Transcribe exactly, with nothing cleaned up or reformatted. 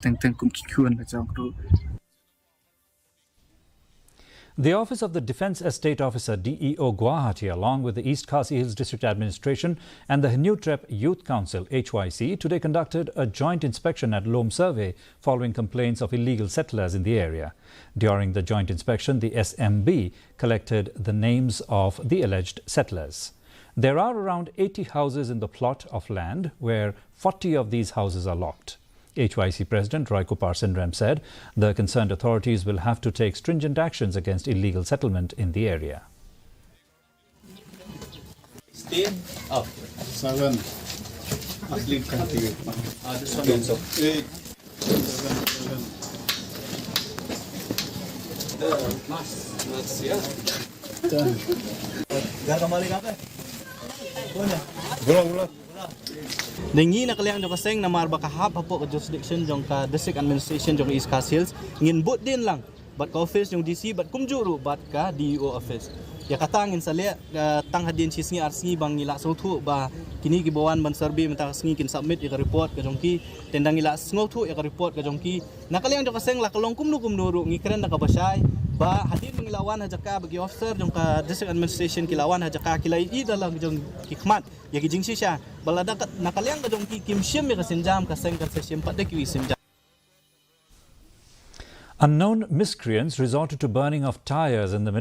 Teng teng kum ki khun la jong ruh. The Office of the Defence Estate Officer, D E O Guwahati, along with the East Khasi Hills District Administration and the Hynniewtrep Youth Council, H Y C, today conducted a joint inspection at Lom Survey following complaints of illegal settlers in the area. During the joint inspection, the S M B collected the names of the alleged settlers. There are around eighty houses in the plot of land, where forty of these houses are locked. H Y C President Roykupar Synrem said the concerned authorities will have to take stringent actions against illegal settlement in the area. Stay up. Seven. Asli country. Ah, this one also. Eight. Seven, seven. The mask, mask, yeah. Ten. Gar kembali kape? Punya. Bola, bola. Dei ngi na ka liang jong ka seng, namar ba ka hap hapoh ka jurisdiction jong ka district administration jong East Khasi Hills, ngin bud dien lang bad ka office jong D C bad kumjuh ruh bad ka D E O office. Ïa kata ngin sa leh, eh, tang hadien shi sngi ar sngi ba ngi la sngewthuh ba kine kiba wan ban survey mynta ka sngi kin submit ïa ka report ka jong ki. Te ynda ngi la sngewthuh ïa ka report ka jong ki, na ka liang jong ka seng, la ka long kumno kumno ruh, ngi kren da kaba shai ba hadien ba ngi la wan ha jaka, ba ki officer jong ka district administration ki la wan ha jaka, ki la ïohi da la jong ki khmat ïa ki jingshisha. Ba lada ka, na ka liang ka jong ki kim shim ïa ka sienjam, ka seng kan sa shim pat da kiwei sienjam. Unknown miscreants resorted to burning of tyres in the